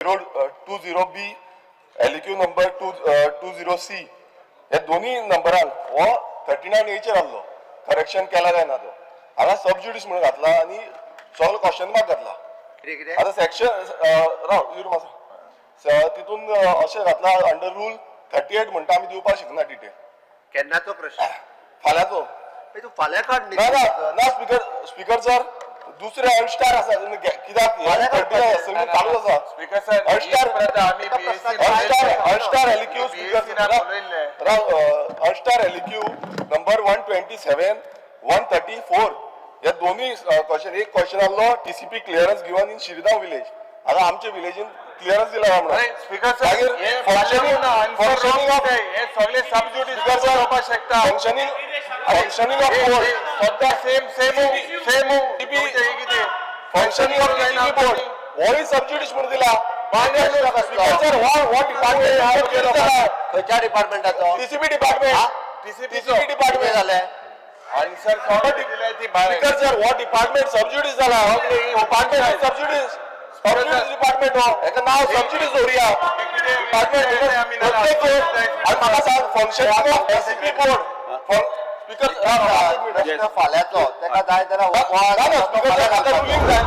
0 20 B, LQ number 20 C, हे दोन्ही नंबरान हो 39 एचेर आहलो. करेक्शन केला काय ना तो हांगा सब ज्युडीस म्हणून घातला आनी सगळो क्वेश्चन मार्क घातला. कितें कितें? आता सेक्शन, राव युर मातसो, तितून अशें घातला, अंडर रूल 38 म्हणटा, आमी दिवपाक शकना डिटेल. केन्नाचो प्रश्न? फाल्यांचो. ए, तूं फाल्यां काड न्ही. ना ना ना, स्पीकर, स्पीकर सर, दुसरे अल्स्टार आसा कित्याक फाल्यां काडपाचें. सगळें चालूच आसा. स्पीकर सर, अल्स्टार प्रथा आमी एका प्रश्नाक अल्स्टार, अल्स्टार एलक्यू, स्पीकर, राव, Ulster LQ number 127, 134, हे दोन्ही क्वेश्चन. एक क्वेश्चन आहलो, TCP clearance given in Shirgaon village. हांगा आमच्या विलेजीन क्लियरन्स दिला म्हणून. स्पीकर सर, मागीर हे functioning of हे सगळे सब ज्युडीस स्पीकर सर, जावपाक शकता. Functioning of board. सद्या सेम सेम सेम कितें? फंक्शनिंग ऑफ टीसीपी बोर्ड होय सब ज्युडीस म्हणून दिला. स्पीकर सर, हो हो डिपार्टमेंट खंयच्या डिपार्टमेंटाचो? TCP department. TCP. TCP department. कितें जालें? आन्सर दिलाय ती भायर. स्पीकर सर, हो डिपार्टमेंट सब ज्युडीस जाला. डिपार्टमेंट सब ज्युडीस, सब ज्युडीस डिपार्टमेंट हो. हेका नाव सब ज्युडीस दवरुया डिपार्टमेंट प्रत्येक. आनी म्हाका सांग, functioning of TCP board, speaker. प्रश्न फाल्यांचो, तेका जाय जाल्यार ना ना, स्पीकर सर, म्हाका रुलींग जाय.